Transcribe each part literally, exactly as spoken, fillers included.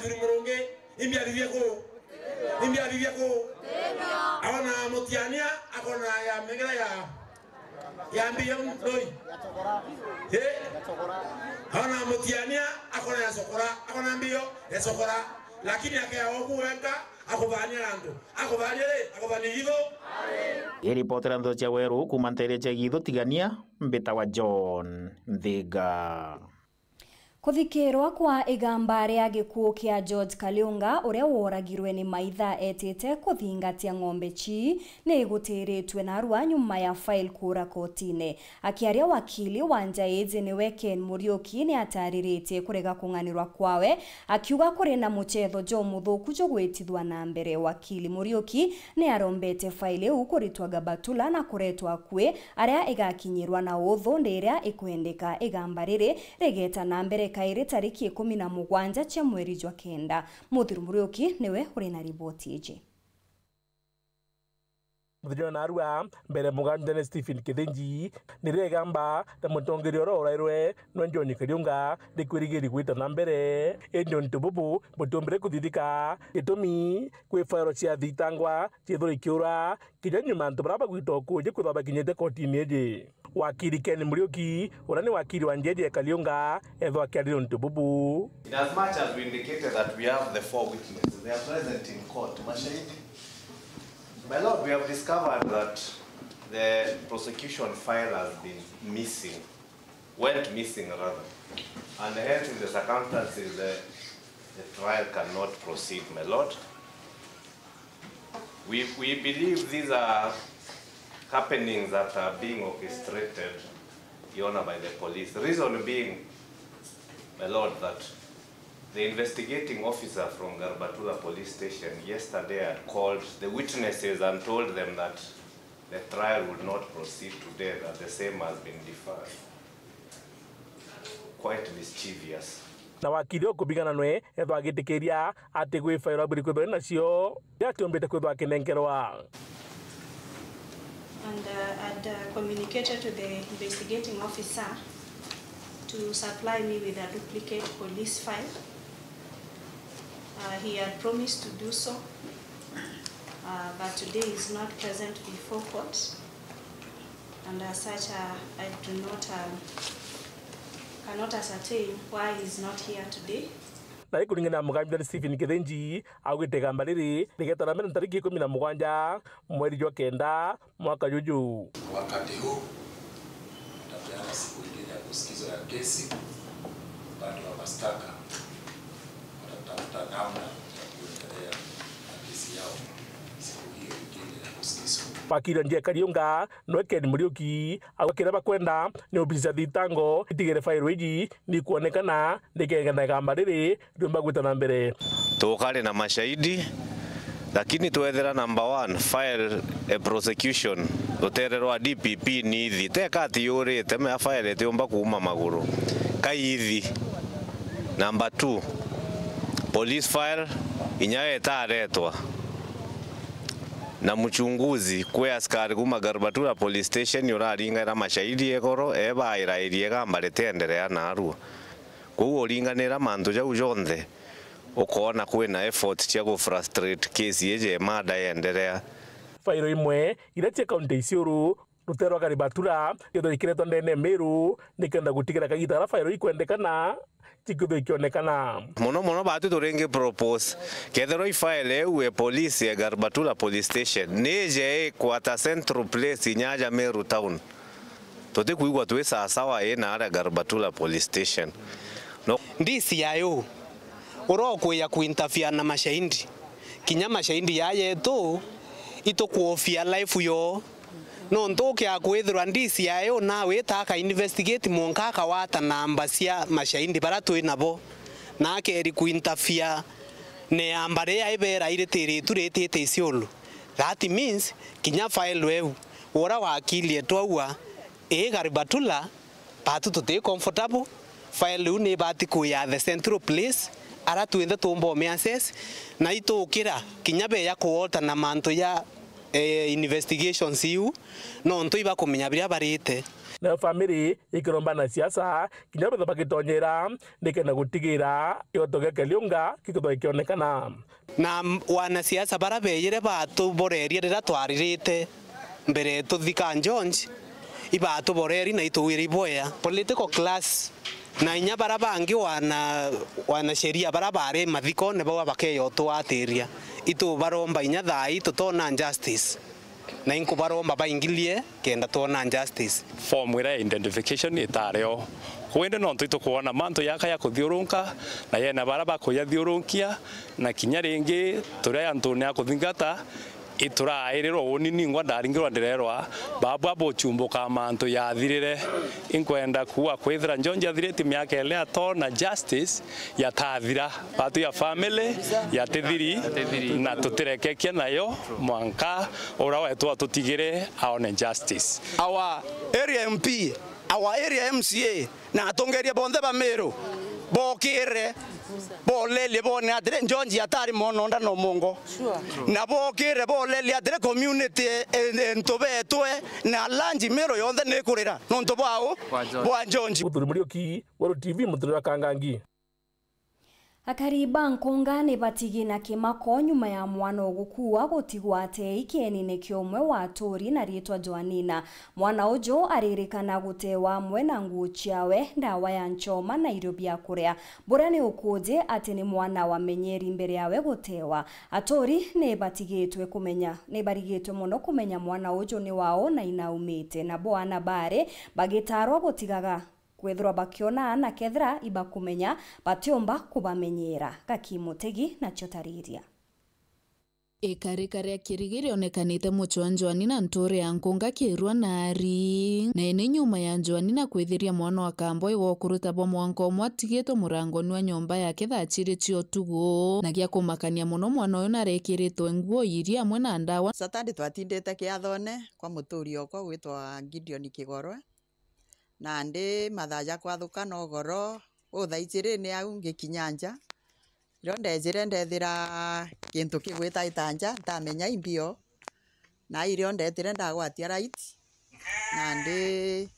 Murungi, imbi arithie ku? Imbi arithie ku? Aona Mutiania, akona ya Megera ya, ya Mbiyo Ndoi. Eh? Aona Mutiania, akona ya Sokora, akona Mbiyo ya Sokora. Lakini akea oku wenka, akubania antu. Akubania ri, akubania githu. Iripotera ndeto cia weru kuuma nteere cia githu tigania, mbitawa John Nthiga. Kuthikirwa kwa igamba ria gikuu kia George Kaliunga, uria woragirwe ni maitha etite kuthingatia ng'ombe cii, ni igutiritwe narua nyuma ya file kuura kotine. Akiaria wakili wa nja iji niwe Ken Muriuki ni atariritie kurega kung'anirwa kwawe, akiuga kuri na muchetho jomuthuku jugwitithwa na mbere. Wakili Muriuki ni arombete file iu kuritwa Gabatula na kuretwa akui aria igakinyirwa na uthu ndi iria ikwendeka. Igamba riri rigeta na mbere kairi tariki ikumi na mugwanja cia mweri jwa kenda. Muthiru Muriuki niwe uri na riboti iji. Muthenya wa narua, mbere muganja ni Stephen Kithinji, nirio igamba ria mutongeria uria urairwe nwe John Kariunga rikwirigiri gwita na mbere. Indi untu bubu butiombire kuthithika, gitumi kwi fairo cia thitangwa ciithirwe ikiura kinya nyuma antu baria bagwita ukuuji kwithirwa bakinyite kotini iji. Wakiri Ken Muriuki, uria ni wakiri wa njeji ya Kariunga, ethwa akiariria untu bubu. In as much as we indicated that we have the four witnesses, they are present in court. Mashahidi. My Lord, we have discovered that the prosecution file has been missing, went missing rather, and hence in the circumstances the, the trial cannot proceed, my Lord. We, we believe these are happenings that are being orchestrated, Your Honor, by the police. The reason being, my Lord, that the investigating officer from Garbatula Police Station yesterday had called the witnesses and told them that the trial will not proceed today, that the same has been deferred. Quite mischievous. Na wakiri ukubigana nwe ethwa agitikiria ati gwi fairo abwiri kwithirwa nacio, ria atiombite kwithirwa akinenkerwa. And, uh, had, uh, communicated to the investigating officer to supply me with a duplicate police file. Uh, he had promised to do so, uh, but today is not present before court, and as such, uh, I do not, um, cannot ascertain why he is not here today. Na ikuringana na mugambithia Stephen Kithinji, augite igamba riri rigeta na mbere ntariki ikumi na mugwanja mweri jwa kenda mwaka juju. Wakati huu tutapeana siku ingine ya kusikizwa ya kesi, upande wa mashtaka watatafuta namna ya kuendelea na kesi yao siku hiyo ingine ya kusikizwa. Wakiri wa nja ya Kariunga, nwe Ken Muriuki, augite kiria bakwenda ni obici cia thitango itigire fairo iji ni kuonekana nikenda igamba riri riumba gwita na mbere. Tukari na mashahidi, lakini twethira number one, file e prosecution, rutere rwa D P P ni ithi. Teka ati yurite, mea file itiumba kuuma maguru. Kai ithi. Number two, police file inya itaretwa. Na mchunguzi, kwi askari kuma Garbatula Police Station uraringaira mashahidi igoro, ebairairie igamba ritienderea narua. Kwou uringanira mantu jau jonthe, ukoona kwina effort cia ku frustrate case iji mada yenderea. Fairo imwe iria cia kaunti ya Isiolo, rutere rwa Garbatula, ithirwa ikiretwa ndene ya Meru, nikenda gutigira kagita karia fairo ikwendekana, cikithirwa ikionekana. Mono mono batu turingi propose, kethirwa i file iu e police ya Garbatula Police Station, nije ikwata central place inya aja Meru town. Tutikwigua twi sawasawa ii na aria Garbatula Police Station. No. D C I U, urokuya kuinterfere na mashahidi. Kinya mashahidi ya yetu, itukuofia life yo. Nontu ukia kwithirwa D C I U nawe ita aka investigate mwanka akawata namba cia mashahidi baria twi nabo. Na akeri kuinterfere na yamba riria ibera iritiritu ritite Isiolo. That means, kinya file eu, uria wakili etu aua, ii Garbatula, batu tuti comfortable, file iu ni ibati kuya the central place, aria twinthe tuumba umi access, na itukira kinya beya kuota na mantu ja, eh, investigations iu, nontu ibakumenya biria barite. nayo family ikiromba na siasa kinya betha bagitonyera nikenda gutigira gioto gia Kariunga gikithwa gikionekana. Na m-, wanasiasa bara beejire baatuborerie riria twaririte mbere tuthika George, ibaatuboreri na itugwire iboya. Political class, na inya bara bangi wana, wanasheria bara baari mathikone bau bakeya utwatiria. Itubaromba inya thaa ii tutona justice. Na inkubaromba baingilie kenda twona justice. Form iria ya identification itario. Kwende nontu itukwona mantu yaka ya kuthiurunka, na yena bara bakuyathiurunkia, na kinya ringi turi antune a kuthingata, iturairirwa uni ningwa ndaringirwa ndirerwa, baba buchumbuka mantu yathirire. Inkwenda kuuga kwithira George athiriti miaka iria atona justice yatathira. Batu ya family yatithiri, na tutirekekia nayo mwanka ura wetu atutigire aone justice. Our area M P, our area M C A, na atongeria bonthe ba Meru bokire, bolerie bone atiri George atari mwana o nda na umungo. Na bokire bolerie atiri community, e, e, ntu betwe na lunch Meru yonthe ni ikurira nontu bwa u-, bwa George. Uthuri Muriuki, Weru T V, Muturira Kangangi. Akari ba Nkunga ni batigi na kimako nyuma ya mwana ugukua gutigwa ate ikeenine kia umwe wa aturi na riitwa Joanina. Mwana uju aririkana gutewa amwe na nguu ciawe, ndawa ya nchoma na irio bia kuria. Buria ni ukuuji ati ni mwana wamenyeri mbere yawe gutewa. Aturi ni batigitwe kumenya, ni barigitwe mono kumenya mwana uju ni wao na inaumite, nabo ana baari bagitaarwa gutigaga kwithirwa bakiona aana kethira ibakumenya, batiumba kubamenyera. Gaki Mutegi nacio tariria. Ikarika ria kirigi rionekanite mucwanjwani na ntuure ya Nkunga kirua naari. Na ene nyuma ya Joanina kwithiria mwana wa kambwa iwa ukuruta bwa mwanka umwe atigitwe murangoni wa nyomba yake thaa ciiri cia utugu. Na gia kumakania mono, mwana uyu narekiritwe nguo iiri amwe na ndawa. Saturday twatindite kiathone kwa muturi okwa gwitwa Gideon Kigorwe. Nandi mathaa ja kwathuka na ugoro, uthaicirine au ngikinya nja. Irio ndejire ndethira kintu kigwitaita nja, ntamenya imbio. Na irio ndetire ndagwatia right, nandi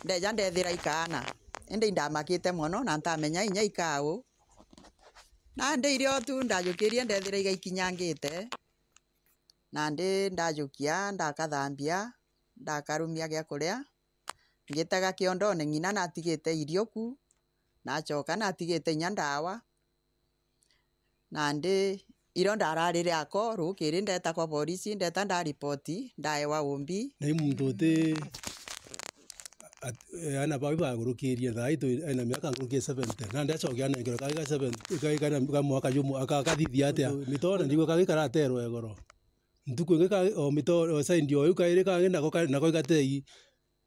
ndeja ndethira ikaana. Indi indamakite mono na ntamenya inya ikaau. Nandi irio tu ndajukirie ndethira igaikinyangite. Nandi ndajukia, ndakathambia, ndakarumia gia kuria, ngitega kiondone ng'ina natigite irio ku, nacoka natigite inya ndawa. Nandi irio ndararire ako, rukiri ndeta kwa borisi, ndeta ndaripoti, ndaewa umbi. Na i muntu uti at-, eh, aana bau bagurukirie thaa ii twi-, ena miaka nguruki ya seventy. Nandi acoke anengerwe kagi ka seventy, kagi kana ka mwaka jumu, aka-, akathithia atia? Mitone ndigwe kagi karaterwa igoro. Ntuku ingi ka-, o mitone, o side o iu kairi kangi nako ka-, nako igatei.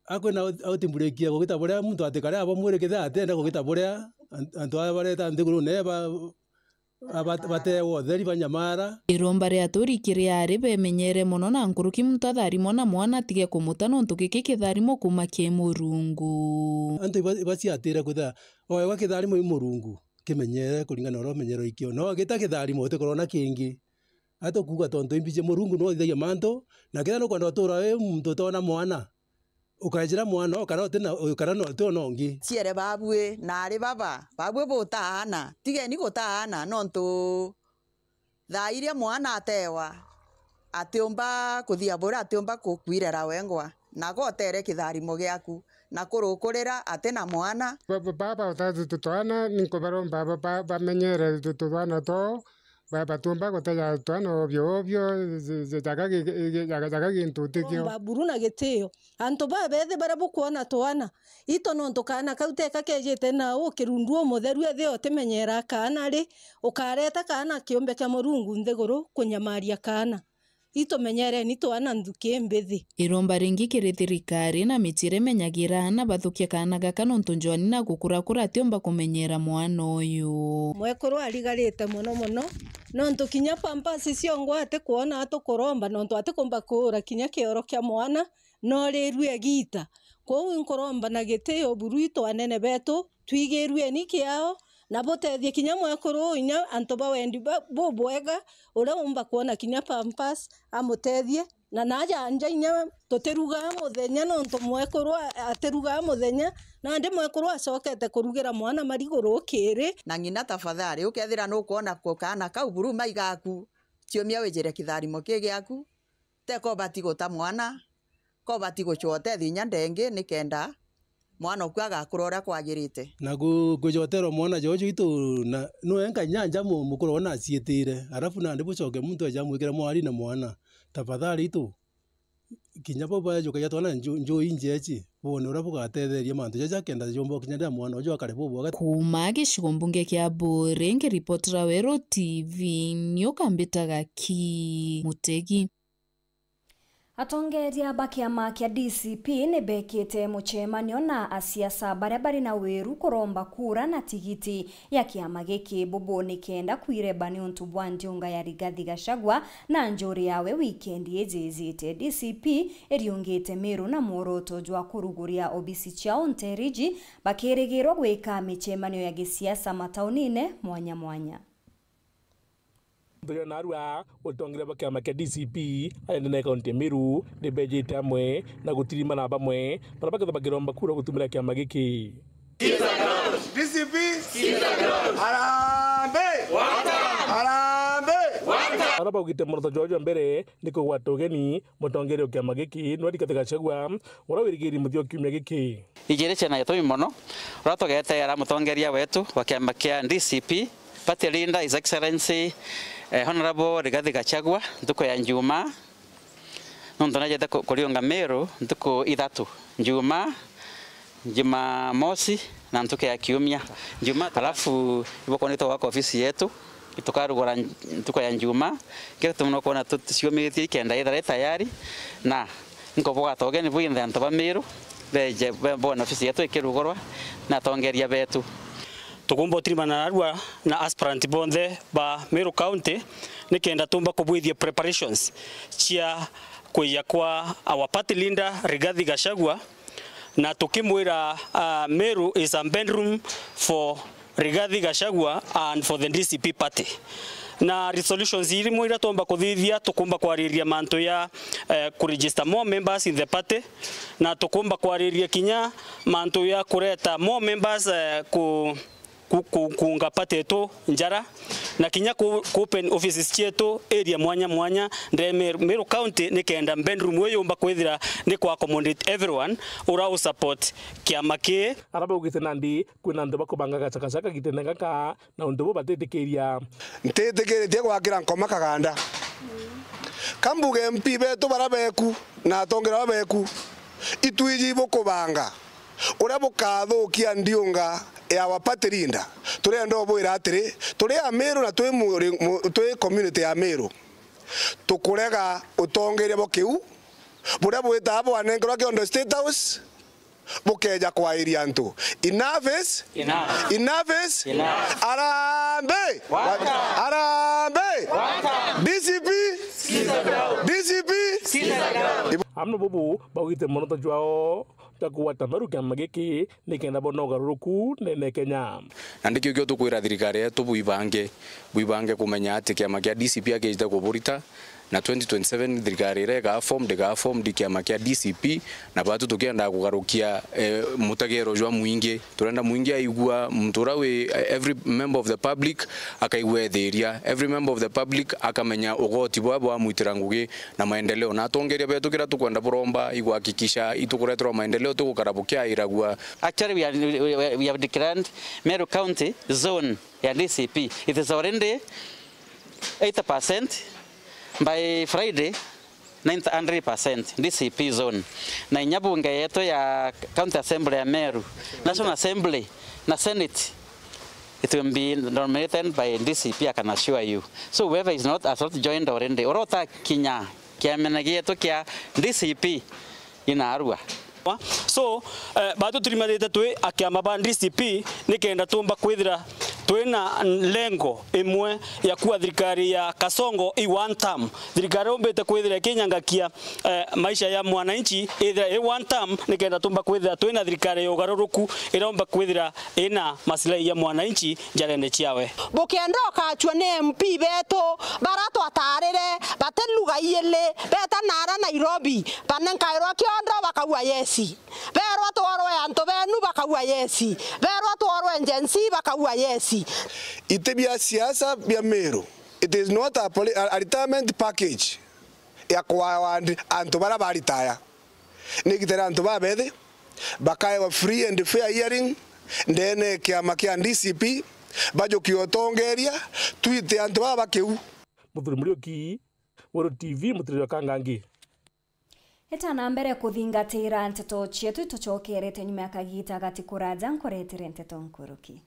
Akwina out-, outbreak ya kugita buria muntu atikare abo mwiri kethira atenda kugita buria an-, antu aya bareta nthigurune ba-, Aba-, batewa utheri banyamara. Iromba ria aturi kiri ari bemenyere mono na nkuruki muntu atharimwa na mwana atige kumuta nontu giki kitharimo kuuma ki Murungu. Antu iba-, ibaciatire kwithira, o, igwa kitharimo i Murungu, kimenyere kuringana na uria umenyerwe ikio. No gita kitharimo utikorwa na kingi. Ati ukuuga tontu imbiji Murungu niwe uthithagia mantu, na kethira nukwenda utura wi muntu utona mwana, ukaejira mwana o kana uti na, o kana no uti ona ungi. Ciere babui, na ari baba, babui butaana, tigeni gutaana, nontu thaa iria mwana atewa, atiumba kuthia buria, atiumba ku-, kwirera wengwa, na gotere kitharimo giaku, na kurukurira ati na mwana. Ba-, ba-, baba utatu tutwana, ninkubaromba ba-, ba-, bamenyere tu-, tutwana twao, ba-, batiumba gutega twana obio obio, zi-, zi-, jaga gi-, gi-, jaga, jaga gintu utikio. Romba buru na gitio. Antu babethi baria bukwona twana, ito nontu kaana kau teka kejite na u kirundu umutheru, ethia utimenyera kaana ri, ukareta kaana kiumbe kia Murungu nthiguru kunyamaria kaana. Itumenyereni twana nthuki mbithi. Iromba ringi kiri thirikari na michire imenyagira aana bathukie kaana gaka nontu Joanina gukurakura atiumba kumenyera mwana uyu. Mwekuru arigarite mono mono, nontu kinya pampers ciongwa atikwona, atukuromba nontu atikumba kuura kinya kioro kia mwana, no rirue giita. Kwou inkuromba na gitio buru itu anene betu, twigirueni kiao, na butethie kinya mwekuru uu, inya antu ba wendi ba-, bubwega, uria umba kwona kinya pampers, amutethie, Na naja nja inya tutirugaa muthenya, nontu mwekuru a-, atirugaa muthenya, nandi mwekuru acokete kurugira mwana marigu rukiri. Na ng'ina, tafadhali, ukethira nukwona ku-, kaana kau buru mai gaku, ciumia wijire kitharimo ki giaku, teko ubati guta mwana, ko ubati gucwa utethio inya ndengi, nikenda mwana oku agakura uria kwagirite. Na ku-, kujoterwa mwana jojo itu, na nwenka inya nja mu-, mukuru ona aciitire, arafu nandi bucoke muntu aja amwikire mwari na mwana. Tafadhali itu, kinya bau bajukagia twana nju-, njui injechi, bone uria bugatetheria mantu jaja, kenda jomba kinya riria mwana uju akare bubwega. Kuuma gicigo mbunge kia Buuri, nkiripotera Weru T V, ni ukambitaga ki Mutegi. Atongeria ba kiama kia D C P ni bekite mucemanio na asiasa baria bari na wiru kuromba kura na tigiti ya kiama giki bubu nikenda kwireba niuntu bwa ndiunga ya Rigathi Gachagua na njuri yawe wikendi iji ijite. D C P iriungite Meru na mworoto jwa kuruguria obisi ciao Nteriji, bakirigirwa gwika micemanio ya gisiasa mataunine mwanya mwanya. Nturia narua, utongeria bwa kiama kia D C P aende na kaunti ya Meru ni bejite amwe na gutirima na bamwe baria bakethwa bakiromba kura gutumira kiama giki. D C P! Harambee! Harambee! Aria baugite mworoto jwao jwa mbere ni kugwata ugeni mutongeria wa kiama giki, Noel Rigathi Gachagua, uria wirigiri muthia wa kiumia giki. Ijiri ciina gitumi mono, uria tugeteera mutongeria wetu wa kiama kia D C P, party leader, His Excellency, eh, Honourable Rigathi Gachagua, ntuku ya Njumaa, nontu najete ku-, kuriunga Meru ntuku ithatu, Njumaa, Jumamosi na ntuku ya Kiumia. Njumaa, alafu ibukonitwe gwaka ofisi yetu, tukarugura ntuku ya Njumaa, kethira tukwona tu-, tuciumitie ikenda ithira i tayari, na nkubugata ugeni bwinthe antu ba Meru, beje be-, bone ofisi yetu ikirugurwa na atongeria betu. Tukumba utirimana narua na aspirant bonthe ba Meru County, nikenda tumba kubwithia preparations cia kwija kwa our party leader Rigathi Gachagua, na tukimwira, ah, Meru is a bedroom for Rigathi Gachagua and for the D C P party. Na resolutions irimwe iria tuumba kuthithia, tukumba kwariria mantu ya, eh, kuregister more members in the party, na tukumba kwariria kinya mantu ya kureta more members, eh, ku-, ku-, ku-, kuunga party yetu njara, na kinya ku-, ku open offices cietu area mwanya mwanya ndene Meru, Meru County, nikenda bedroom iu yumba kwithira ni ku accommodate everyone ura u support kiama kii. Ara baugite nandi kwina antu bakubanga gacakacaka gitene gaka, na untu buu batitikiria. Ntitikiritie gwakira Nkoma kaganda. Ka mbuge M P betu bara beku na atongeria bara beku, itwiji bukubanga uria bukathukia ndiunga ya our party leader. Turenda ubwira atiri, turi Amiru na twi muri-, mu-, twi community ya Amiru. Tukurega utongeria bwa kiu buria bwitaga bwanenkerwa kiondo State House, bukeja kwairia antu. Enough is enough. Enough is enough. Arambe! Wata! Arambe! Wata! D C P! Sikiza ground. D C P! Sikiza ground. Amwe bubu baugite mworoto jwao jwa kugwata mbaru kiama giki nikenda bona ugaruruku ndene Kenya. Na ndikio kio tukwira thirikari yetu bwibange, bwibange kumenya ati kiama kia D C P akijite kuburita, na twenty twenty-seven thirikari iria igaa formed, igaa formed kiama kia D C P, na batu tukiendaa kugarukia, eh, mutegero jwa mwingi. Turenda mwingi aigua muntu uria wi, eh, every member of the public akaigua ethiria, every member of the public akamenya ugoti bwa bwamwitira ngugi na maendeleo. Na atongeria betu kiria tukwenda buromba iguhakikisha itukureterwa maendeleo, tugukara bukiairagua. Actually, we are, we, we, we have declared Meru County zone ya D C P. It is already eighty percent. By Friday, ninety, hundred percent D C P zone. Na inya bunge yetu ya County Assembly ya Meru, National Assembly na Senate, it will be dominated by D C P, I can assure you. So whoever is not, has not joined already, uria utakinya kiamene gietu kia D C P, inarua. So, eh, batu turimanite twi akiama ba D C P nikenda tumba kwithira Twina lengo imwe ya kuwa thirikari ya Kasongo i one term. Thirikari yumbite kwithira ikinyangakia, eh, maisha ya mwananchi, ithira i one term, nikenda tumba kwithira twina thirikari ya ugaruruku, iromba kwithira ina maslahi ya mwananchi njarene ciawe. Bukenda ukachua ni M P betu, bara twatarire, bati lugha iili, beta nara Nairobi, banenkairwa kiondo, bakaua yesi. Berwa tworwe antu benu, bakaua yesi. Berwa tworwe Gen Z, bakaua yesi. Iti bia siasa bia Meru. It is not a poli-, a, a retirement package ya kwa wandi antu bara baritaya. Ni igita ria antu babethi bakaewa free and fair hearing ndene ya kiama kia D C P, bajukie utongeria, twite antu baba bakiu. Muthuri Muriuki, Weru T V, mutiriro kangangi. Eta na mbere kuthingatira nteto cietu, itucokerete nyuma ya kagita gati kuraja, nkuretere nteto nkuruki.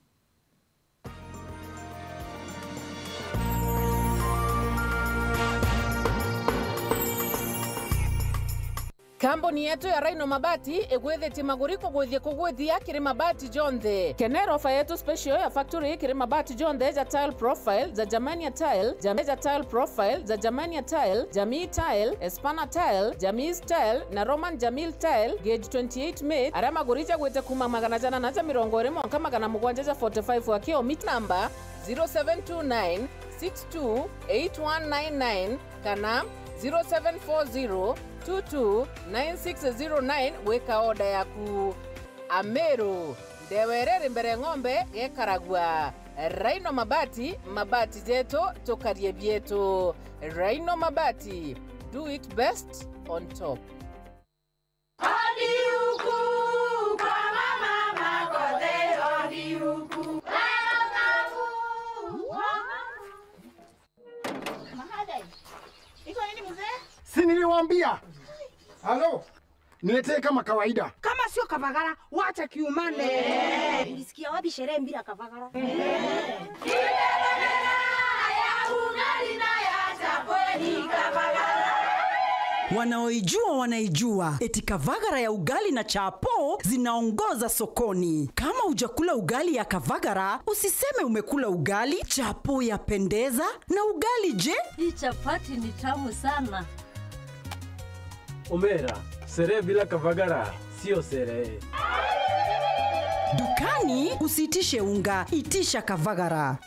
Kambuni yetu ya Rhino Mabati igwithitie maguri kugwithia kugwithia kiri mabati jonthe. Kenera ofa yetu special ya factory kiri mabati jonthe ja tile profile, ja Germania tile, ja, ja tile profile, ja Germania tile, Jamii tile, Espana tile, Jamii tile, na Roman Jamil tile, gauge twenty-eight mil, aria maguri jagwite kuma magana jana na ja mirongo iri mwanka magana mugwanja ja forty-five wa kiomi. Namba zero seven two nine six two eight one nine nine kana zero seven four zero two two nine six zero nine gwika oda yaku. Ameru, ndewa iria iri mbere ng'ombe gekaragua. Rhino Mabati, mabati jetu, tukarie bietu. Rhino Mabati, do it best on top. Odi huku kwa mama Makothe, odi huku. Mahadai. Iko nini mzee? Si niliwaambia? Halo? Niletee kama kawaida. Kama sio kavagara, wacha kiumane. Ulisikia wapi sherehe bila kavagara? Wanaoijua wanaijua, eti kavagara ya ugali na chapo zinaongoza sokoni. Kama hujakula ugali ya kavagara, usiseme umekula ugali. Chapo yapendeza, na ugali je? Hii chapati ni tamu sana. Omera, sherehe bila kavagara sio sherehe. Dukani usiitishe unga, itisha kavagara.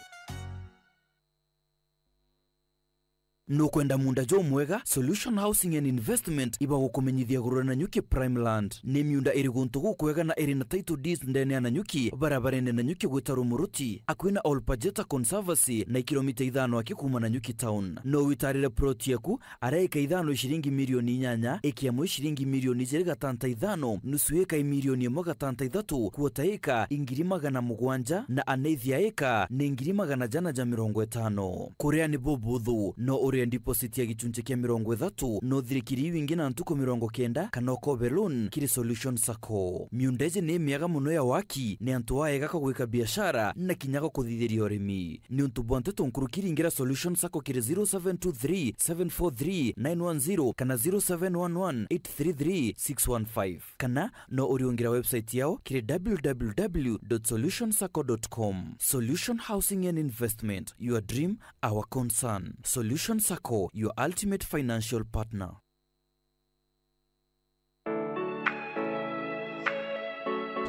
Nukwenda muunda jumwega? Solution Housing and Investment ibagukumenyithia iguru ria Nanyuki Prime Land. Ni miunda iri guntu gukwega na iri na title deeds ndene ya Nanyuki, barabarene Nanyuki gwita Rumuruti, akui na Olpajeta Conservancy, na ikilomita ithano aki kuuma Nanyuki town. No witarire plot yaku, ara eka ithano ciringi milioni inyanya, eka imwe ciringi milioni ijiri gatanta ithano, nusu eka i milioni imwe gatanta ithatu, quarter eka i ngiri magana mugwanja, na aneithi ya eka ni ngiri magana jana ja mirongo itano. Kuria ni bubuthu, no urie deposit ya gicunci kia mirongo ithatu, no uthirikiri iu ingi na ntuku mirongo kenda, kana ukobe loan kiri Solution Sacco. Miunda iji ni miega mono ya waki, ni antu aega ka gwika biashara, na kinya ga kuthithiria urimi. Niuntu bwa nteto nkuruki, ringira Solution Sacco kiri zero seven two three seven four three nine one zero kana zero seven one one eight three three six one five. Kana no uriungira website yao kiri w w w dot solution sacco dot com. Solution Housing and Investment, your dream, our concern. Solution Sacco, your ultimate financial partner.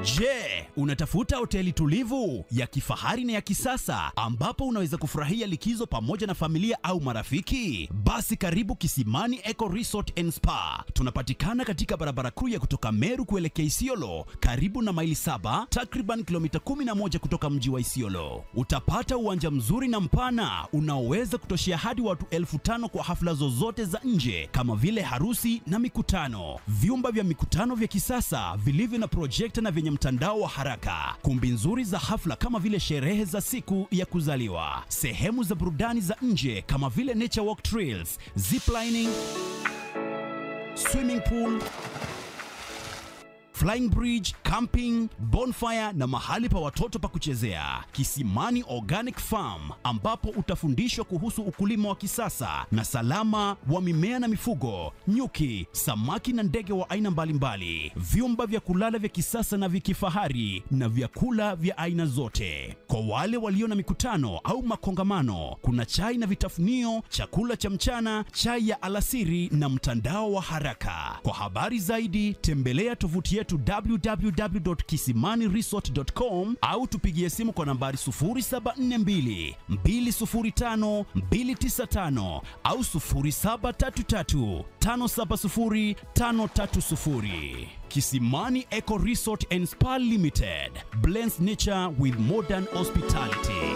Je, unatafuta hoteli tulivu, ya kifahari na ya kisasa, ambapo unaweza kufurahia likizo pamoja na familia au marafiki? Basi karibu Kisimani Eco Resort and Spa. Tunapatikana katika barabara kuu ya kutoka Meru kuelekea Isiolo, karibu na Maili Saba, takriban kilomita kumi na moja kutoka mji wa Isiolo. Utapata uwanja mzuri na mpana unaoweza kutoshea hadi watu elfu tano kwa hafla zozote za nje kama vile harusi na mikutano. Vyumba vya mikutano vya kisasa vilivyo na projekta na vyenye mtandao wa haraka. Kumbi nzuri za hafla kama vile sherehe za siku ya kuzaliwa. Sehemu za burudani za nje kama vile nature walk trails, zip lining, swimming pool, flying bridge, camping, bonfire na mahali pa watoto pa kuchezea. Kisimani Organic Farm, ambapo utafundishwa kuhusu ukulima wa kisasa na salama wa mimea na mifugo, nyuki, samaki na ndege wa aina mbalimbali, vyumba vya kulala vya kisasa na vya kifahari na vyakula vya aina zote. Kwa wale walio na mikutano au makongamano, kuna chai na vitafunio, chakula cha mchana, chai ya alasiri na mtandao wa haraka. Kwa habari zaidi, tembelea tovuti yetu w w w dot kisimani resort dot com au tupigie simu kwa nambari sufuri saba nne mbili, mbili sufuri tano, mbili tisa tano au sufuri saba tatu tatu, tano saba sufuri, tano tatu sufuri. Kisimani Eco Resort and Spa Limited blends nature with modern hospitality.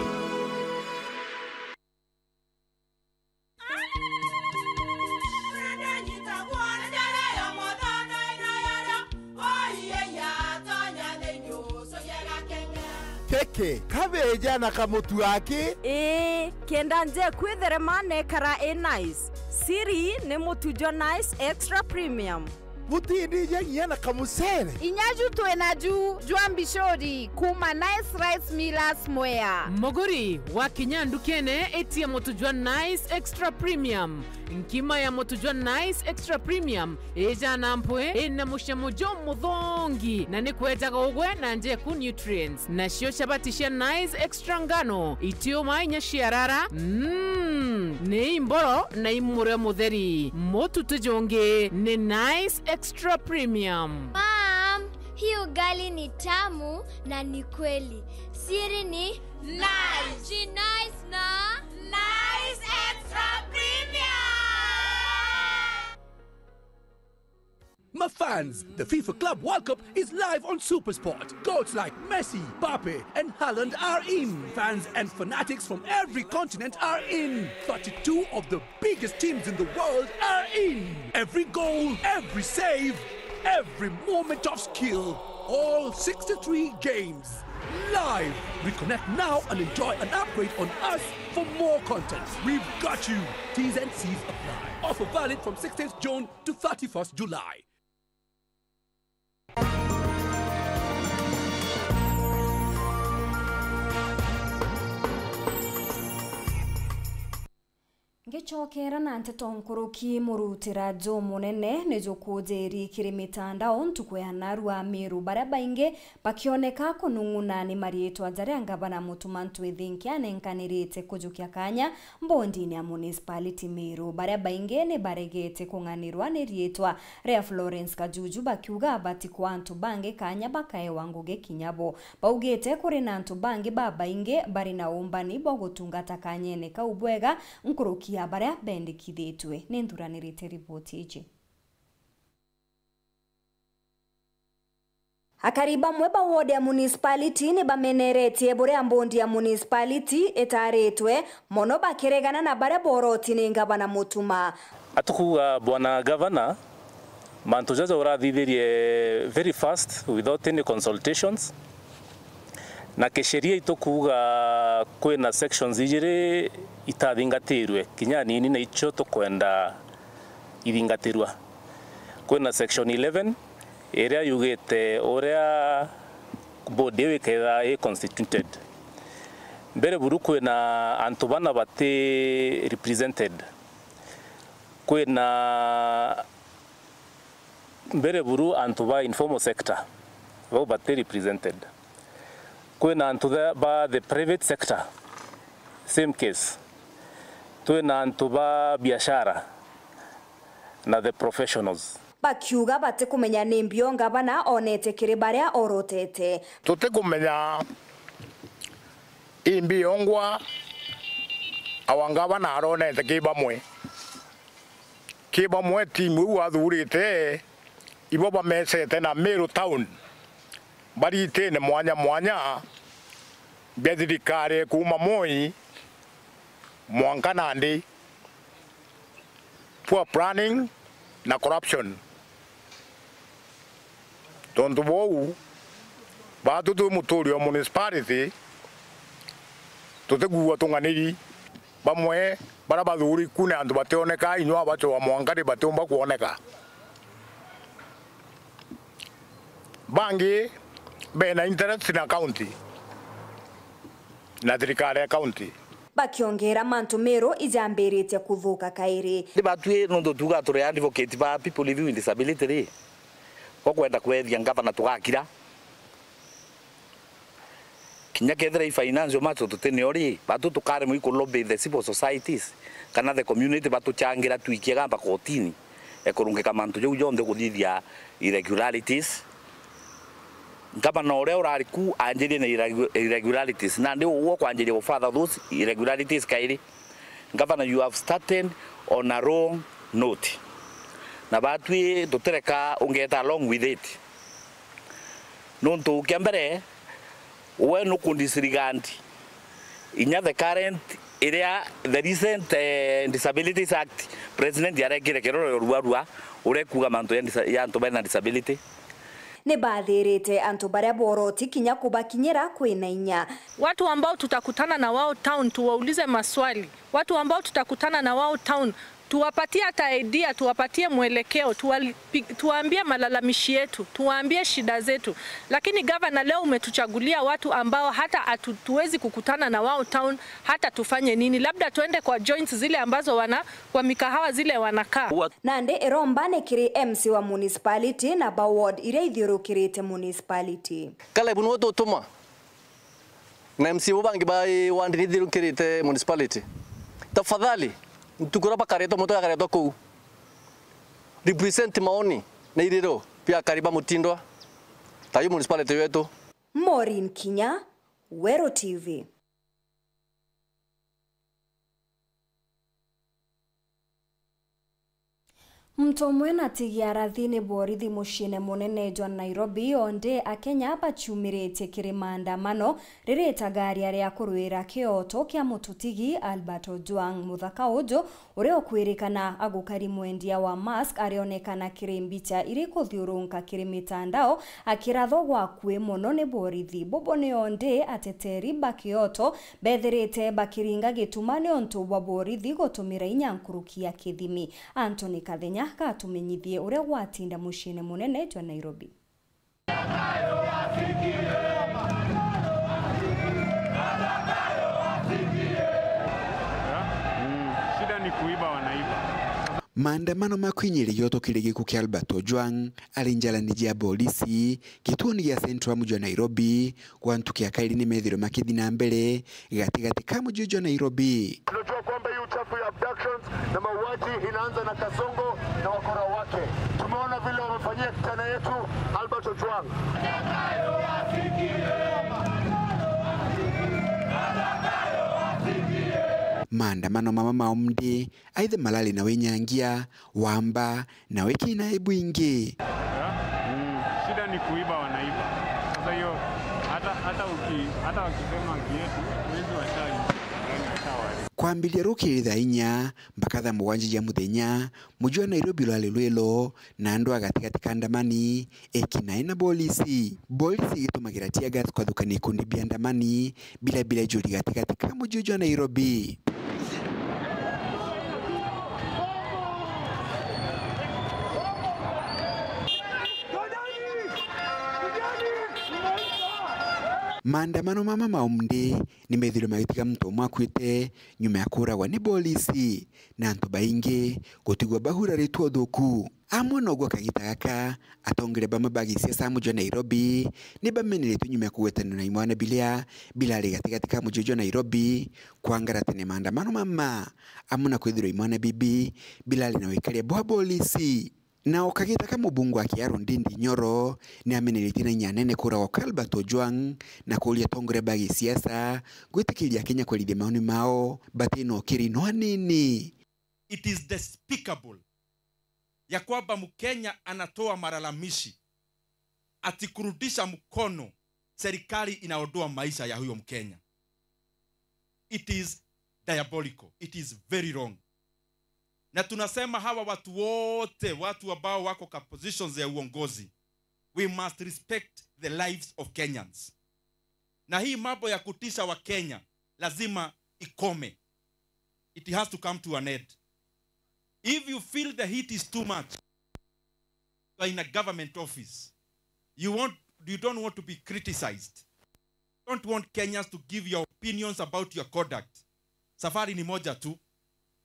Keke, kabeja na kamutu aki? Ii, kenda nje kwitherema nekara i nice. Siri ni mutu jwa Nice Extra Premium. Butindija nginya na kamucere? Inya ju twi na ju jwa mbicuri kuma Nice Rice Millers Mwea. Muguri, wakinya ndukene, itia mutu jwa Nice Extra Premium. Nkima ya mutu jwa Nice Extra Premium ijana mpwi, ina mucamo jumuthongi na ni kwejaga ugwe na njeku nutrients. Nacio chabati cia Nice Extra ngano, itiuma inya ciarara, mm, ni imboro na imurio mutheri. Mutu ti jungi, ni Nice Extra Premium. Mom, hii ugali ni tamu na ni kweli. Siri ni Nice. Ji Nice na Nice Extra Premium. My fans, the FIFA Club World Cup is live on SuperSport. Gods like Messi, Mbappe, and Haaland are in. Fans and fanatics from every continent are in. Thirty-two of the biggest teams in the world are in. Every goal, every save, every moment of skill. All sixty-three games. Live. Reconnect now and enjoy an upgrade on us for more content. We've got you. T's and C's apply. Offer valid from sixteenth June to thirty-first July. Ngicokera na nteto nkuruki, murutira jumunene ni jukujiri kiri mitandao ntuku ya narua Miru, baria baingi bakioneka kunung'una ni mariitwa jaria ngavana Mutuma Ntwithinki anenkanirite kujukia kanya mbondine ya municipality Miru. Baria baingi ni baregete kung'anirwa ni riitwa ria Florence Kajuju, bakiuga batikwa antu bangi kanya bakaewa ngugi kinya bo. Baugite kuri na antu bangi babaingi bari na umbani bwa gutungata kanyene kau bwega nkuruki ya baria bendekithitwe. Ni nthuranirite riboti iji. Akari bamwe ba ward ya municipality ni bameneretie buria mbondi ya municipality itaritwe mono, bakiregana na baria boroti ni ngavana Mutuma. Atukuga, Bwana Gavana, mantu jaja urathithirie very fast without any consultations. Na kisheria itukuga kwina sections ijiri itathingatirwe kinya nini, na icio tukwenda ithingatirwa. Kwina section eleven iria yugite uria board iu iketha i constituted. Mbere buru kwina antu bana bati represented. Kwina mbere buru antu ba informal sector, bau bati represented. Kwina antu the, ba the private sector, same case. Twina antu ba biashara na the professionals. Bakiuga batikumenya ni mbio ngavana onete kiri baria orotete. Tutikumenya imbi yongwa awa ngavana aronete ki bamwe. Ki bamwe timu iu athurite, ibo bamecete na Meru Town, bari itine mwanya mwanya bia thirikari kuuma Moi mwanka nandi. Poor planning na corruption. Tontu bou, baatu twi mutuuri o municipality, tutikuua tung'aniri. Bamwe baria bathuri ku ni antu bationeka, inyua abacwa mwanka ni batiumba kwoneka. Bangi bena interest na county na thirikari ya county. Bakiongera mantu Meru ijambiritie kuthuka kairi. Ni batwi nuntu tuga turi advocate ba people living with disability ri, ukwenda kwethia ngavana tugakira. Kinya kethira i financial matter tutinio ri, batu tukaremwa iku lobby the civil societies kana the community batuchangira twikie gamba kotini, e kurungika mantu jau jonthe kuthithia irregularities. Ngavana uria urari ku anjirie na irregu-, irregularities, nandi uguo kwanjiria gufurther those irregularities kairi. Ngavana, you have started on a wrong note. Na batwi tutireka ungeta along with it. Nuntu kia mbere, we nukudisregard inya the current iria the recent, eh, Disabilities Act, President arekire kirore ruarua, urekuga mantu ya disa-, ya antu bena disability. Ni bathirite antu baria boroti kinya kubakinyira kwina inya. Watu ambao tutakutana na wao town, tuwaulize maswali. Watu ambao tutakutana na wao town, tuwapatie hata idea, tuwapatie mwelekeo, tuwali-, pi-, tuwaambie malalamishi yetu, tuwaambie shida zetu. Lakini gavana, leo umetuchagulia watu ambao hata hatuwezi kukutana na wao town, hata tufanye nini? Labda tuende kwa joints zile ambazo wana, kwa mikahawa zile wanakaa. Nandi iromba ni kiri M C wa municipality na ba ward iria ithiurukirite municipality. Caleb niwe tutuma na M C A bo bangi ba ward iria ithiurukirite municipality. Tafadhali, ntuku iria bakaretwa, muntu akaretwa kuu. Represent maoni na iriro bia akari ba Mutindwa, ta yu municipality yetu. Maureen Kinya, Weru T V. Muntu umwe na tigi arathi ni borithi muciine munene jwa Nairobi, onde Akenya baciumiritie kiri maandamano riria itagaria ria kurwira kioto kia mututigi Albert Ojwang. Muthaka uju, uria ukwirikana agukari mwendia wa mask, arionekana kiri mbicha iri kuthiurunka kiri mitandao akirathwa gwakui mono ni borithi. Bobo ni onde ateteri ba kioto bethirite bakiringa gituma niuntu bwa borithi gutumira inya nkuruki ya kithimi. Anthony Kathenya gatumenyithie uria gwatinda muciine munene jwa Nairobi. Mm, shida ni kuiba, wanaiba. Maandamano ma kwinyiria gioto kiri giku kia Albert Ojwang ari njarani jia bolisi gituoni gia Central mji wa Nairobi, gwa ntuku ya kairi ni methirwe makithi na mbere gatigati ka muji uju wa Nairobi. Tunajua kwamba hii uchafu ya abductions na mauaji inaanza na Kasongo na wakora wake. Tumeona vile wamefanyia kijana yetu Albert Ojwang. Maandamano mama ma umdi aithe malari na winyangia, wamba, na wikina ibwingi. Mm, shida ni kuiba, wanaiba. Sasa hiyo, hata, hata uki-, hata wakisema haki yetu, wezi washa-, washawa. Kwambiria rukiri thaa inya mpaka thaa mugwanja ja muthenya, muji wa Nairobi rwari rwilo, na andu a gatigati ka ndamani, eki nai na bolisi. Bolisi igitumagira tear gas kwathukania ikundi bia ndamani, bila bila juri gatigati ka muji uju wa Nairobi. Maandamano mama ma umdi ni methirwe magitiga muntu umwe akuite nyuma ya kuragwa ni bolisi, na antu baingi gutigwa bahuraritwe uthuku. Amwe noguo kagita gaka, atongeria bamwe ba gisiasa muji wa Nairobi ni bameneretwe nyuma ya kugwetanirwa na imwana biria birari gatigati ka muji uju wa Nairobi, kwangara tene maandamano mama, amwe na kwithirwa imwana bibi birari na wikaria bwa bolisi. Na o kagita ka mubunge wa Kiharu Ndindi Nyoro ni ameneretie na inya nene kuragwa kwa Albert Ojwang na kuuria atongoria ba gisiasa gwitikiria Akenya kwarithia maoni mao bati na ukiri no anini. It is despicable ya kwamba Mkenya anatoa malalamishi ati kurudisha mkono serikali inaondoa maisha ya huyo Mkenya. It is diabolical. It is very wrong. Na tunasema hawa watu wote, watu ambao wako kwa positions ya uongozi, we must respect the lives of Kenyans. Na hii mambo ya kutisha wa Kenya lazima ikome. It has to come to an end. If you feel the heat is too much, you are in a government office. You want, you don't want to be criticized. Don't want Kenyans to give your opinions about your conduct. Safari ni moja tu.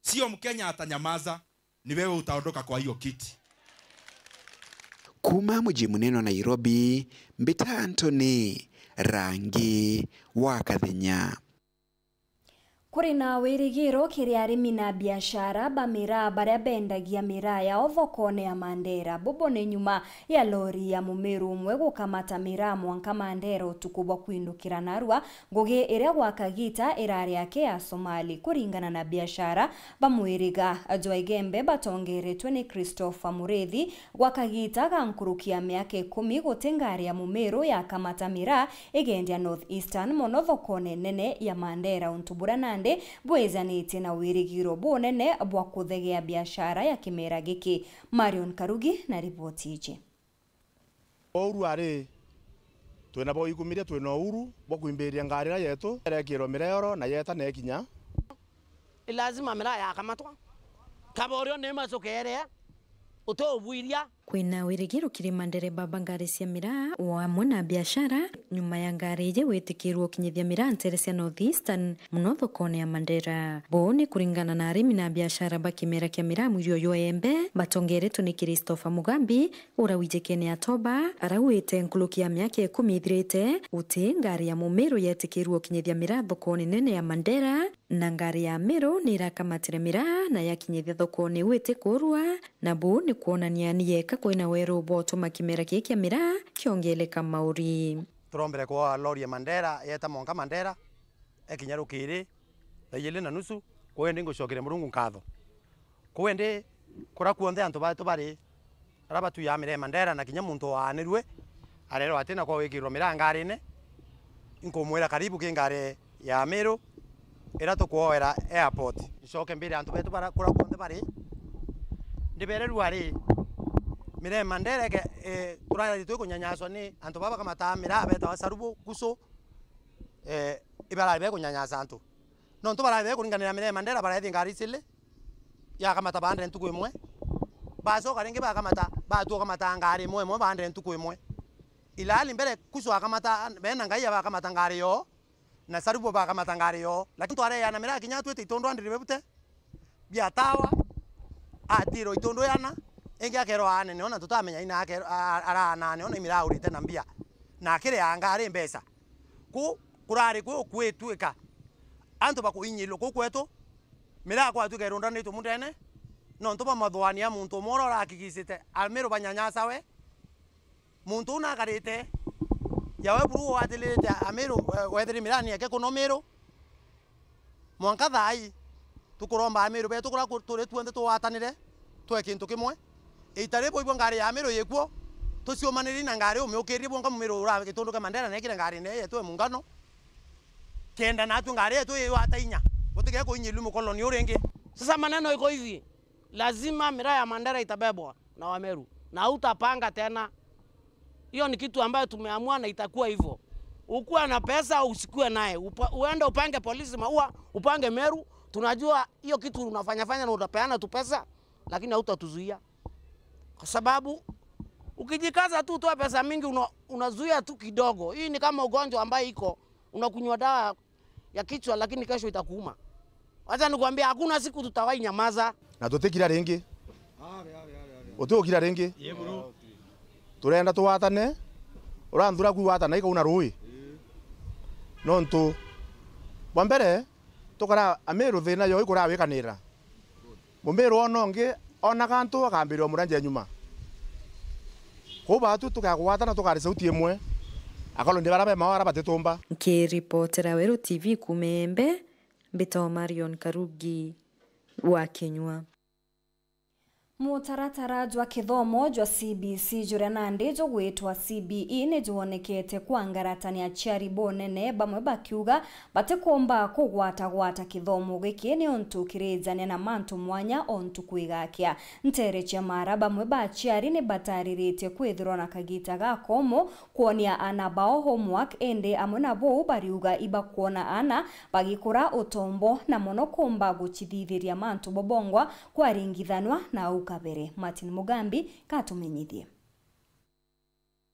Sio Mkenya atanyamaza, ni wewe utaondoka kwa hiyo kiti. Kuma muji munene wa Nairobi, mbita Anthony Rangi wa Kathenya. Kuri na wirigiro kiri arimi na biashara ba miraa baria bendagia miraa yao thokone ya Mandera. Bubu ni nyuma ya lori ya mumiru umwe gukamata miraa mwanka Mandera utuku bwa kwindukira narua, ngugi iria gwa kagita irari ake ya Somali. Kuringana na biashara ba mwiriga jwa Igembe batongeretwe ni Christopher Murithi, gwa kagita ga nkuruki ya miaka ikumi guti ngari ya mumiru yakamata miraa igendia North Eastern, mono thokone nene ya Mandera, untu buria nandi bwijanitie na wirigiro bunene bwa kuthegea biashara ya kimera giki. Marion Karugi na riboti iji. Ouru ari, twina bo ikumiria, twina ouru bwa kwimbiria ngari iria yetu, erekirwa mireoro na yeta na ekinya. Ni lazima miraa yakamatwa. Kaba urio ni macukeere, utubwiria. Kwina wirigiro kiri mandereba ba ngari cia miraa o amwe na biashara, nyuma ya ngari iji gwitikirwa ukinyithia miraa ntere cia North Eastern, mono thokone ya Mandera. Buu ni kuringana na arimi na biashara ba kimera kia miraa mwirio jwa Embe, batongeretwe ni Christopher Mugambi, ura wijikene atoba, arauite nkuruki ya miaka ikumi ithirite, guti ngari ya mumiru yetikirwe ukinyithia miraa thokone nene ya Mandera, na ngari ya miru ni irakamatire miraa na yakinyithia thokone iu itikurua, na buu ni kwonania ni yeka kwina weru bwa utuma kimera kii kia miraa kiongeleka mauri. Turombere kwa lori ya Mandera, yeta mwanka Mandera, ekinya rukiri, thaa ijiri na nusu, kwendi ngucokeria Murungu nkatho. Kwendi, kuria kuonthe antu betu bari, aria batuyaa miraa Mandera na kinya muntu waanirue, arerwa ati na kwa gwikirwa miraa ngarine, inkumwira karibu ki ngari ya Meru, iria tukwoera airport. Ncoke mbire antu betu bara, kuria kuonthe bari, ndibererua ri, miraa Mandera ike, eh, turari twi kunyanyaswa ni antu baba bakamataa miraa betawa Sarubu, Kusu, eh, ibarari bekunyanyasa antu. Nontu barari bekuringanira miraa Mandera, barethi ngari cili, yakamata baandire ntuku imwe. Bacoka ringi bakamata, batua kamata ngari imwe imwe baandire ntuku imwe. Ilali mbere Kusu akamata, bena ngai abakamata ngari yoo, na Sarubu bakamata ngari yoo. Lakini twareana miraa kinya twite itundu andire bebute, biatawa, atirwa itundu yana, ingi akerwa anene, ona tutamenya ina akerwa, a-, a-, araana anene, ona imiraurite na mbia. Na akirea ngari mbeca. Ku, kurari ku kwitwika antu bakuinyilwa ku kwetu, miraa kwatwika irundanitwe mundene, nontu bwa mathwani ya muntu umwe uria urakigicite Amiru banyanyasawe. Muntu uu nakarite, yawe buru watilirite Amiru, eh, wethiri mirani yake kuno Miru. Mwanka thaa ii, tukuromba Amiru betu kuria ku-, turi tuonthe tugwatanire, twe kintu kimwe. Ita riu bwibua ngari ya Amiru yikuo, tuciumaniri na ngari umiukirie bwonka Mumiru ura gitundu kia Mandera na ekire ngari ne yetu e mungano. Kenda natwe ngari yetu igwata inya, gutige kuinyilua mukoloni uu ringi. Sasa maneno iko hivi, lazima miraa ya Mandera itabebwa na Wameru, na hautapanga tena. Hiyo ni kitu ambayo tumeamua na itakuwa hivyo. Ukuwe na pesa, usikuwe naye, upa-, uende upange polisi Maua, upange Meru, tunajua hiyo kitu unafanya fanya na utapeana tu pesa, lakini hautatuzuia. Kwa sababu ukijikaza tu utoe pesa mingi, una-, unazuia tu kidogo. Hii ni kama ugonjwa ambayo iko, unakunywa dawa ya kichwa lakini kesho itakuuma. Wacha nikwambie, hakuna siku tutawahi nyamaza. Na tutikira ringi. Uti ukira ringi. Turenda tuwatane. Uranthura kwigwatana ikauna rui. Nontu bwa mbere, tukara Amiru thina yo ikurawikanira. Mumiru ona ungi, onaga antu akambirwa muranja nyuma. Kwou batu tukagwatana tukari sauti imwe. Akorwo ni bara be mao ara batitumba. Nkiripotera Weru T V kuuma Embe, mbitagwa Marion Karugi wa Kinyua. Mutaratara jwa kithomo jwa C B C juria nandi jugwitwa C B E ni jwonekete kwangaratania aciari bunene, bamwe bakiuga batikumba kugwatagwata kithomo giki niuntu kirijania na mantu mwanya o ntuku igakia. Ntere cia mara, bamwe ba aciari ni batariritie kwithirwa na kagita ga komu kwonia aana bao homework, indi amwe na buu bariuga ibakwona aana bagikura utombo na mono kumba gucithithiria mantu bobongwa kwaringithanwa na au kabere. Martin Mugambi katumenyithie.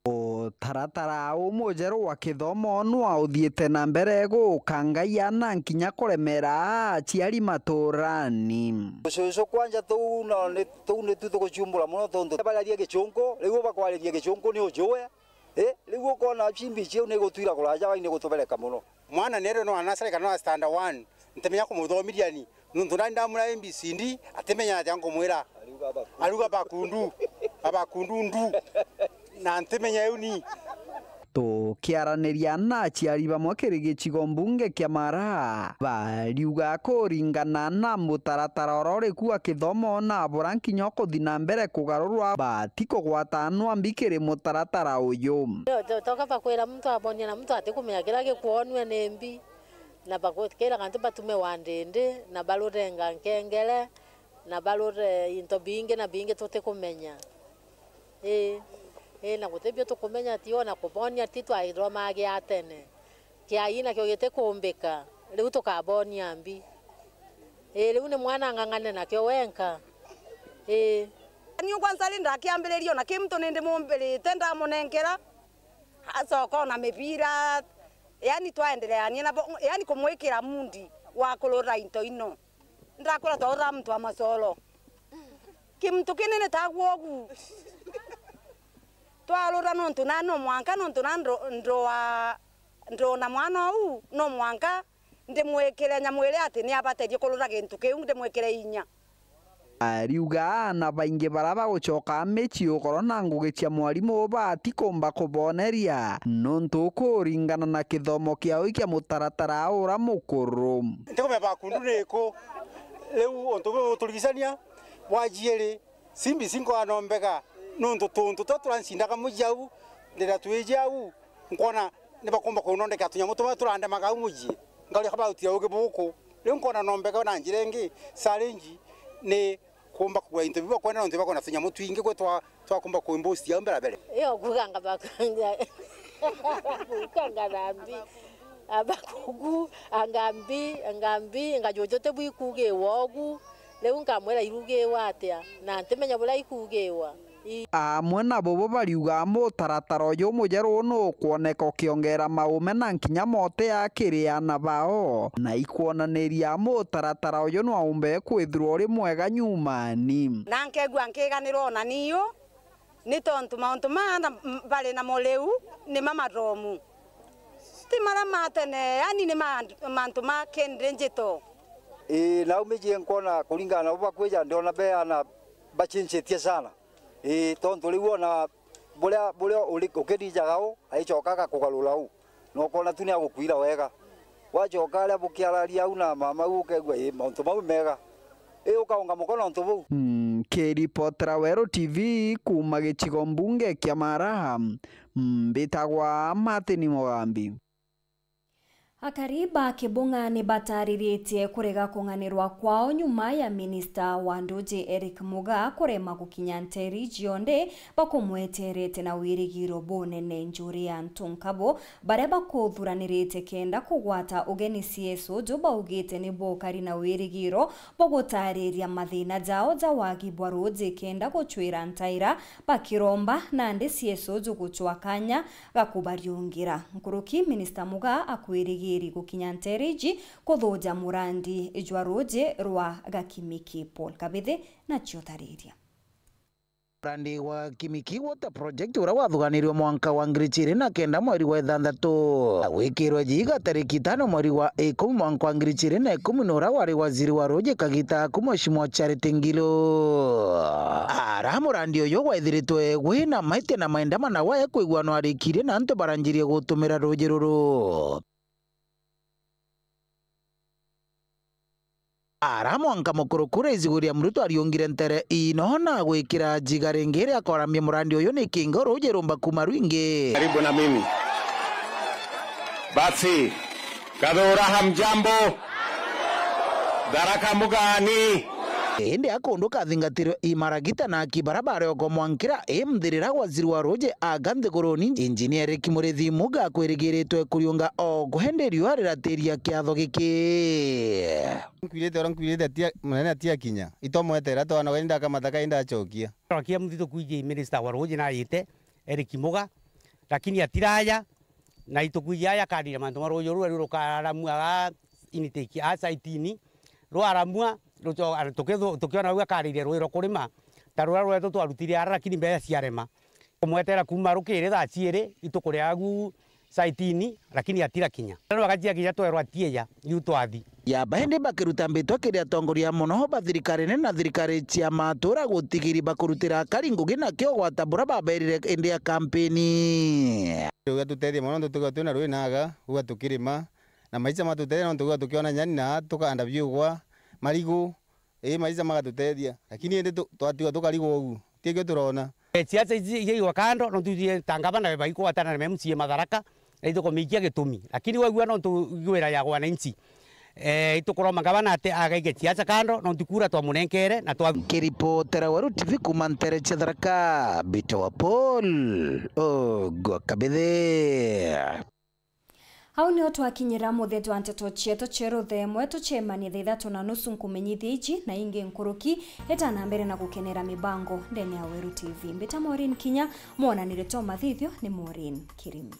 O, Mutaratara umujeru wa kithomo nwa uthiite na mbere gukangaia na nkinya kuremera aciari maturani. Tucucu kwanja tuu no ni, tuu nitu tugucumbura mono tontu bararia Gicunku, riu bakwariria Gicunku ni ujue. Eh, riu ukona cimbi ciu ni gutwira kuraja, wai ni gutubereka mono. Mwana nero no wa nursery kana no wa standard one, ntimenya kumuthomiria ni, nontu nani ndamwira A B C D, atimenya atia nkumwira. Aruga bakundu, abakundu ndu. Na ntimenya iu ni. Tukiaraniria na aciari bamwe kiri gicigo mbunge kia Mara, bariuga kuringana na mutaratara uria uri kuo wa kithomo na bura nkinya ukuthi na mbere kugarurwa, batikugwatanwa mbi kiri mutaratara uyu. To-, to-, toka bakwira muntu abonia na muntu atikumenya kiria gikwonua ni mbi, na bakwira antu batume wandindi, na barurenga nkengere, na barure into bingi na bingi tutikumenya. Ii, ii, na guti bio tukumenya, ti ona kubonia, ti twaithomagia tene. Kiai nakio gitikumbika, riu tukabonia mbi. Ii, riu ni mwana ang'ang'ane nakio wenka. Ii. Ni kwanza ri ndakiambiriria ona ki muntu ni ndimumbirite ndamunenkera, acoka ona mibira, yani twaendereania nabo, yani kumwikira mundi wa kurura into ino. Ndakura twaura muntu wa macoro. Kimuntu kinene tagwo ugu. Twarura nontu na no mwanka, nontu na ndo-, ndoa, ndona mwana uu, no mwanka ndimwikire nyamwire ati ni abaterie kurura gintu kiu, ndimwikire inya. Ariuga aana baingi baria bagucoka micii ukorwo na ngugi cia mwarimu batikumba kuboneria, nontu kuringana na kithomo kiao kia mutaratara ura mukuru. Ntikumenya bakundu ni iku. Riu untu buu buturigicania, bwa jiiri, C B C nkoona no mbega, nontu tuntu turia turancindaga mucii au, ndira twiji au, nkoona ni bakumba kunondekera tunyamu tumwe turandemaga au mucii, nkauria ka bautira ugi buku. Riu nkoona no mbega na njira ingi, challenge ni kumba kugura into biu bakwenda, nontu bakwenda tunyamu twingi gwe twa, twakumba kuimbucia au mbere mbere. Iyo kuuga anga bakanga, kanga thambi, abakugu, anga mbi, anga mbi, anga juju ti bwikugiwa ugu. Riu nkamwira irugiwa atia, na ntimenya buria ikugiwa. Ii. Amwe na bobo bariuga mutaratara uyu mujeru nukwoneka ukiongera maume na nkinya mote ya kiri aana bao, na ikwonaniria mutaratara uyu nwaumbe kwithirwa uri mwega nyumani. Na nkegua nkiganirwa ona niu, ni tontu mauntu maa na, m-, bari namo riu ni mamathomu. Ti maria ma tene, yani ni ma-, mantu ma kindi njito. Ii, nau mijie nkona kuringana nabo bakwija, ndiona be ana bacinjitie sana. Ii, tontu riu ona buria, buria uri-, ukirijaga u, aicoka agakugarura u. Na ukona tu ni agukwira wega. Wacoka aria bukiararia au na mama au, ukegua, ii, mauntu mau mega. Ii, ukaunga mukono untu buu. Mm, nkiripotera Weru T V kuuma gicigo mbunge kia Mara, mbitagwa Martin Mugambi. Akari ba Kibung'a ni batariritie kurega kung'anirwa kwao nyuma ya minista wa nduji Eric Muga kurema gukinya nteri cionthe bakumweterete na wirigiro bunene. Njuri ya antu nkabo baria bakuthuranirite kenda kugwata ugeni C S uju baugite ni bukari na wirigiro bwa gutariria mathina jao ja wagi bwa ruji kenda gucwira ntaira bakiromba nandi C S uju gucwa kanya ga kubariungira. Nkuruki, Minista Muga akwirigiri gukinya nteere iji kuthuja murandi jwa ruuji rwa Gakimiki. Paul Kabithi nacio tariria. Murandi wa Kimiki Water Project, uria wathuganirwe mwanka wa ngiri ciiri na kenda mweri wa ithanthatu, na gwikirwe jiga tariki itano mweri wa ikumi mwanka wa ngiri ciiri na ikumi, na uria wari waziri wa ruuji kagita aku, Mheshimiwa Charity Ngilu, ara murandi uyu waithiritwe wina maitia na maindamana waya kwigua no arikirie na antu baranjirie gutumira ruuji ruru. Ara mwanka mukuru kura Rais William Ruto ariungire ntere ino na gwikira jiga ringi ria kwaramia murandi uyu ni kingo ruuji rumba kuma rwingi. Karibu na mimi. Basi, Gathura, hamjambo? Tharaka mugani? Indi akundu kathingatirwe i maragita na aki bara barioko mwankira i mthirira waziri wa ruuji aka nthiguruni, Engineer Eric Murithi Muga akwirigiritwe kuriunga o kwende riua riratiria kiatho giki. Nkwirite uria nkwirite atia, munene atia kinya. Itomwetera twana weni ndakamata kai ndacokia. Akia muthitu kwiji minister wa ruuji naite, Eric Muga, Lakini atiraja, na itukwija aja akarire mantu ma ruuji ruu ruu rukaramua aa intake aa saitini, rwaramua, ruco-, tukithu-, tukiona ruu akarire ruuji rwa kurima, ta ruria rwetu twarutire ara, lakini mbeca ciarema. Kumwetera kuuma rukiri thaa ciiri, itukuria agu saitini, lakini atirakinya. Riu agacia kinya twerwa atieja, yu twathi. Ya baindi bakiruta mbitwa kiri atongoria mono ba thirikarine na thirikari cia matura gutigiri bakurutira akari ngugi na kio gwata bura baberire indi ya kampeni. Riu gatutethia mono nontu tuga twina rui naga, uga tukirima, na maisha matutethia nontu uga tukiona nyani na tukanda biugwa, marigu, ii maisha magatutethia, lakini indi tu-, twatigwa tukarigwa ugu, tikio turona. Eh, siasa ici igaigwa kando, nontu iji ta ngavana baigwatana na M C A Matharaka, na itukumikia gitumi. Lakini wegua nontu igwira ya wananchi, eh, itukuromba ngavana ati agaige siasa kando, nontu kura twamunenkere na twa- Nkiripotera Weru T V kuuma ntere cia Tharaka, Mbita wa Paul Ogwa Kabithe. Au nio twakinyira muthia jwa nteto cietu cia ruthemwe. Tucemanie thaa ithatu na nusu nkumenyithia iji na ingi nkuruki. Eta na mbere na gukenera mibango ndene ya Weru T V. Mbita Maureen Kinya, mwonanire twa mathithio ni Maureen Kirimi.